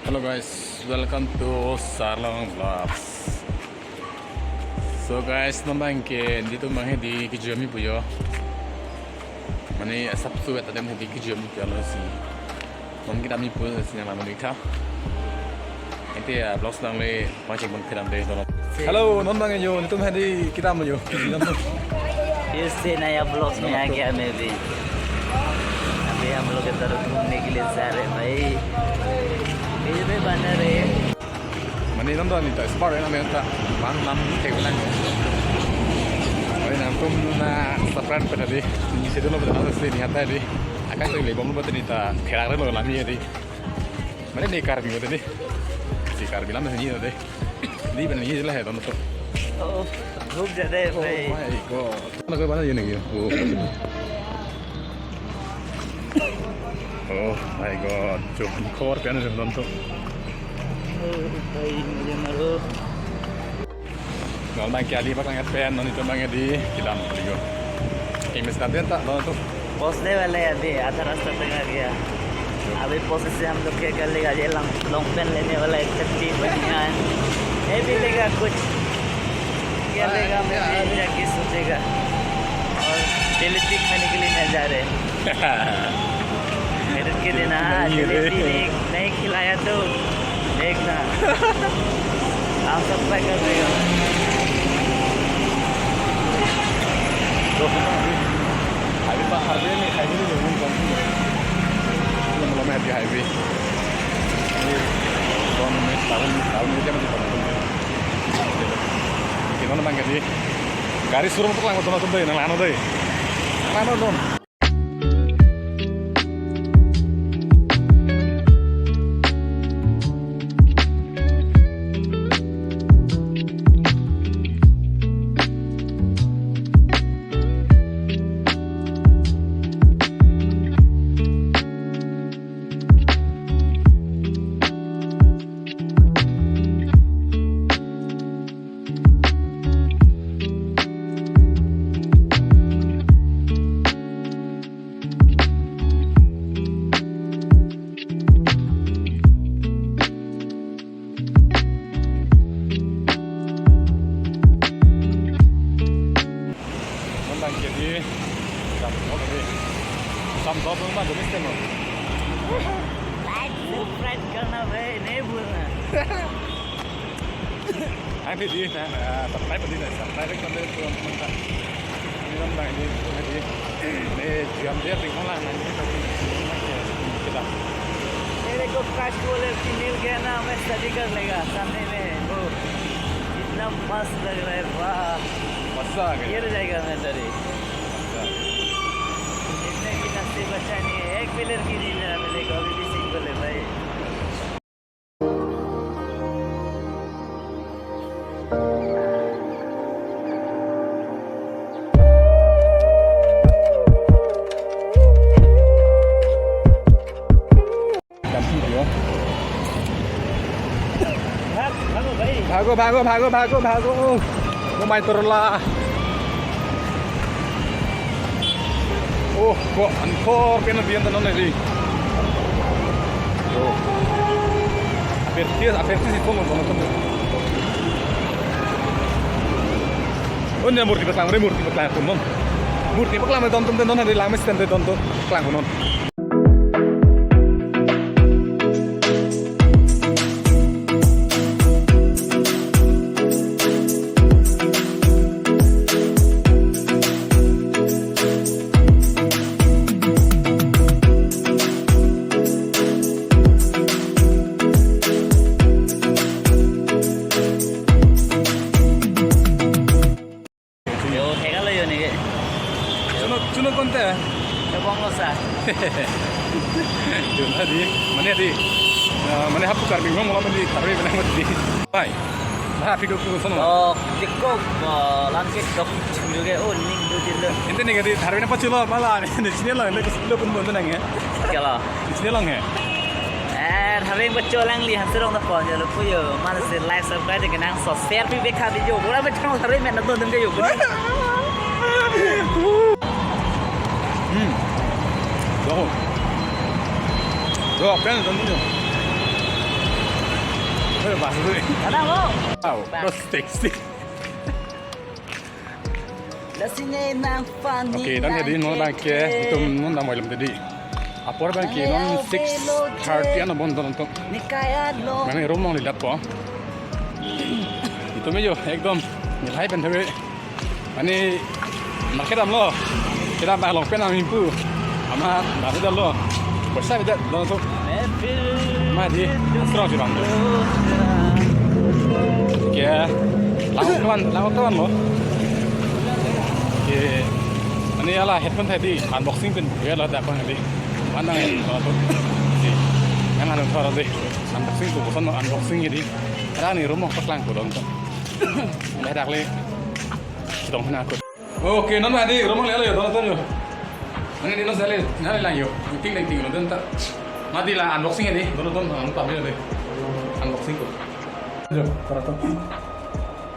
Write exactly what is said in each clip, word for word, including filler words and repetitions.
Hello guys, welcome to Sarlong Vlogs. So guys, non abang ke nelitum abang hedi kejui amipo jo. Mane asap suwet atem hedi kejui amipo jo si. Non kedam amipo si nang namun itha. Ante ya vlogs nang le pacheng pon kedam dei dono. Hello, non abang jo, nelitum hedi kedam jo. फिर से नया ब्लॉग में आ गया मैं भी। अभी हम लोग इधर घूमने के लिए जा रहे हैं भाई। वीडियो में बने रहे। Mane non do neta spar na menta bang nam thek lang. Mane nangtum na subscribe peta di. Ni se dolo peta na se ni hata di. Akan to le bom peta neta therak lo lami di. Mane ne Karbi peta di. Si Karbi lam ni de. Di ben ni la he don to. Oh, खूब ज्यादा है भाई। Oh my God. Ano ko bana yun yo. Oh. Oh my God. Jo, khor pen don to. Oh, भाई, मुझे मारो। Non abang ke ali bak langit pen, non nelitum abang hedi kedam yo. Ke mes dan ta don to. पहुंचने वाले हैं अभी, आधा रास्ता तक आ गया। अभी पहुंचने से हम लोग क्या कर लेगा, ये लॉन्ग, लॉन्ग पेंट लेने वाला है, चड्डी, बनियान, ये भी लेगा कुछ, क्या लेगा मैं भी जाके सोचेगा। और जलेबी खाने के लिए मैं जा रहे हैं। मेहनत के दिन, हाँ, जलेबी नहीं, नहीं खिलाया तो देखना। आप सब ट्राई कर देगा। Highway pa, highway ni, highway ni, ni, ni, ni, ni, highway. Ni, don ni, town ni, town ni, jam ni, town ni. Kino na abang ke di. Gari showroom ko lang, don, don, don, nang lano dei. Lano don. Non abang ke di, kedam, oh, di. Kedam, kedam, kedam, kedam, kedam. Like, subscribe करना भाई, नहीं भूलना। Ang di di na, ah, subscribe di na, subscribe ko de ko mata. Ni non abang di, di. Ni jam dia di ko lang, ni kita. मेरे को काश बोले कि मिल गया ना, मैं शादी कर लेगा सामने में। वो इतना मस्त लग रहा है, वाह। मजा आ गया। गिर जाएगा मैं डरे। मजा। इतने की नसीब अच्छा नहीं है, एक भी लड़की नहीं मेरा मिलेगा, अभी भी सिंगल है भाई। भागो, भागो, भागो, भागो, भागो। Oh my God, la। Oh, ko, an ko, pena dian tanon ni. Oh. Apertis, apertis itu non, non, non. Oh, ni murti paklang, ni murti paklang tu non. Murti paklang tu non, tu non, ada langmes tu non, tu paklang tu non. Yo, thekalo yo neke. Chuno, chuno konte? Yo, bongo sa. Chuno di, mane di. Ah, mane hapu Karbi Anglong mula mane di, Karbi mane mati di. Bai. Nah, video ko sono. Oh, dikko, oh, langkit dok chunju ke, oh, ning do jilo. Ente neke di, Karbi na pachulo, mala, ni sini lo, ni sini lo pun bondo nang ya. Kalo. Sini long he. Eh, thareng bacho lang li, hamse rong ta pon yo lo puyo. Mana si like, subscribe ke nang so share pi bek kha video. Bora bechang thareng men na don dem ke yo. Hmm. Yo. Yo, pen don yo. Ada mo? Wow, terus tasty. Oke, dan jadi non abang ke itum non dam oilem tadi. Apor abang ke non six thirty an abon don tum. Mane room along le dap po. Itum jo ekdom nilai pen thave. Mane market damlo. Kedam along pen ami pu. Amat dam damlo. Poisa beda don tum. Madi, strong si bang. Oke. Lang kawan, lang kawan lo. Oke. Mane hala headphone tadi unboxing pen ya la dak tadi. Mana ya? Oke. Yang anu thor tadi. Unboxing ko koson unboxing tadi. Ada ni room ko klang ko don tum. Dak le. Chitong na ko. Oke, non madi room along le lo yo, don tum yo. Mane di non sale, nale lang yo. Ting ting ting lo don ta. Madi la unboxing tadi, don tum, ang pamil tadi. Unboxing ko. Jo, para to.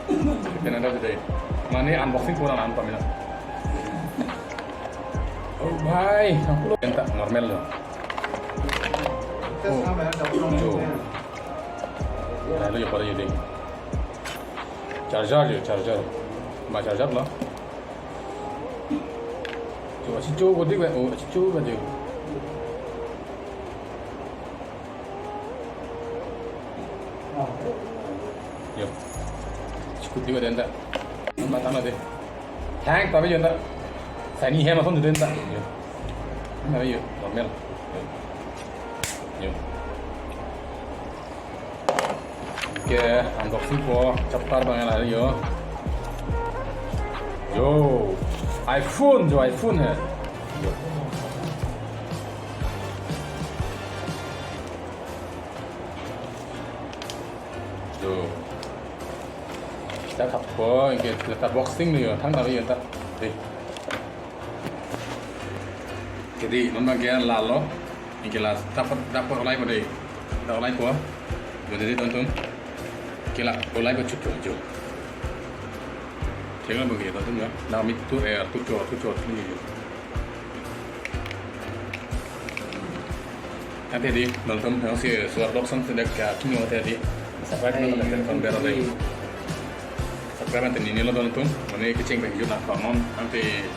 Kita nada tadi. Mane unboxing ko na ang pamil. Oh, bhai, ang pulo. Don ta normal lo. Oh, jo. Lalu ya para yo ding. Charger yo, charger. Ma charger lo. Jo, si jo ko dik ba, oh, si jo ba jo. Jo. Si ko dik ba don ta. Mata na de. Hang, tapi don ta. Sani hem ason don ta. Jo. Na yo, normal. Jo. Jo. Oke, unboxing ko chapter abang la yo. Jo, iPhone, jo iPhone hai. Jo. Jo. Kita kap ko, anke kita boxing lo yo, thang ta yo ta. Dei. Jadi, non abang ke la lo. Anke la dap dap olai ko dei. Dap olai ko. Bo dei don tum. Anke la olai ko chut ko jo. Thek lo abang ke don tum ya. Na mi tu er tu cho tu cho tu ni jo. Ante dei, don tum, yang si suar dok san sedek ya, kini ante dei. Subscribe non ante kon bera dei. Subscribe ante nini lo don tum, mane kecheng pen jut na konon, ante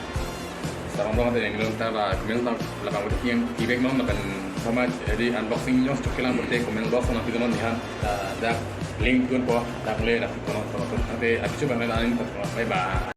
sarong dong ante nini lo ta la comment ta la kamu yang tibek non la kan sama jadi unboxing news chok kelang bote comment box na pito non nihan, ah, dak link dun po, dak le na pito non tum, ante apichu bang le aning tum, bye bye.